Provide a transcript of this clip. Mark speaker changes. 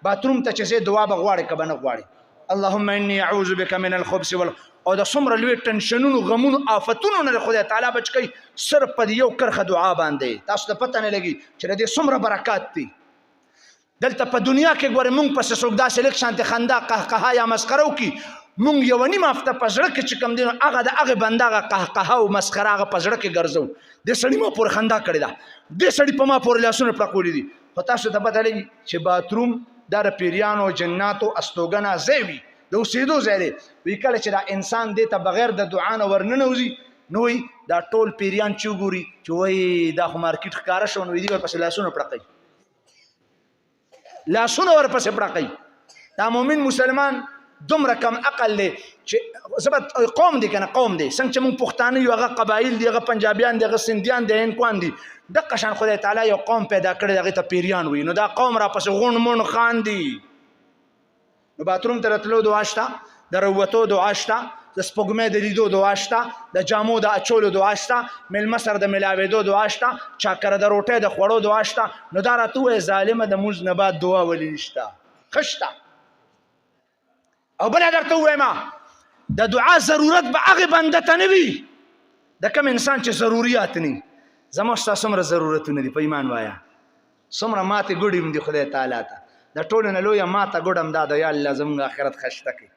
Speaker 1: باتروم ته چې ځې دعا به غواړې که به نه غواړې؟ اللهم انی اعوذ بک من الخبث وال او د څومره لوی ټنشنونو، غمونو، آفتونو نه خدای تعالی بچ کوي صرف په یو کرخه دعا باندې. تاسو ته پته نه لګي چې د دې څومره برکات دي. دلته په دنیا کې ګورې مونږ پسې څوک داسې لږ شانتې خندا، قهقهه یا مسخره وکړي، مونږ یوه نیمه هفته په زړه کې چې کوم دی نو هغه د هغې بنده هغه قهقهه او مسخره هغه په زړه کې ګرځو. دې سړي ما پورې خندا کړې ده، دې سړي په ما پورې لاسونه پړقولي دي. خو تاسو ته پته لګي چې باتروم دا د پیریانو، جناتو استوګنه ځای وي، د اوسېدو ځای دی. وی کله چې دا انسان دې ته بغیر د دعا نه ورننوځي نو وایي دا ټول پیریان چې وګوري چې وایي دا خو مارکیټ ښکاره شو، نو دوی ورپسې لاسونه پړقوي، لاسونه ورپسې پړقوي. دا مؤمن مسلمان دومره کم عقل دی چې زبر قوم دی کنه، قوم دی. څنګه چې موږ پښتانه یو، هغه قبایل دي، هغه پنجابیان دي، هغه سندیان دي، هندکوان دي، دغه شان خدای تعالی یو قوم پیدا کړی، هغه ته پیریان وي. نو دا قوم را پسې غون مون خان دي. نو باتروم ته راتلو دعا شته، د روتو دعا شته، د سپوږمۍ د لیدو دعا شته، د جامو د اچولو دعا شته، مېلمه سره د ملاوېدو دعا شته، چاکره د روټۍ د خوړو دعا شته. نو دا راته ووایه ظالمه، د مونځ نه بعد دعا ولې نشته؟ ښه شته. او بله درته ووایم، د دعا ضرورت به هغې بنده ته نه وي د کوم انسان چې ضروریات نه. زما ستا څومره ضرورتونه دي؟ په ایمان وایه، څومره ماتې ګوډې هم دي خدای تعالی ته؟ د ټولو نه لویه ماته ګوډه هم دا ده، یا الله زموږ آخرت خشته کړي.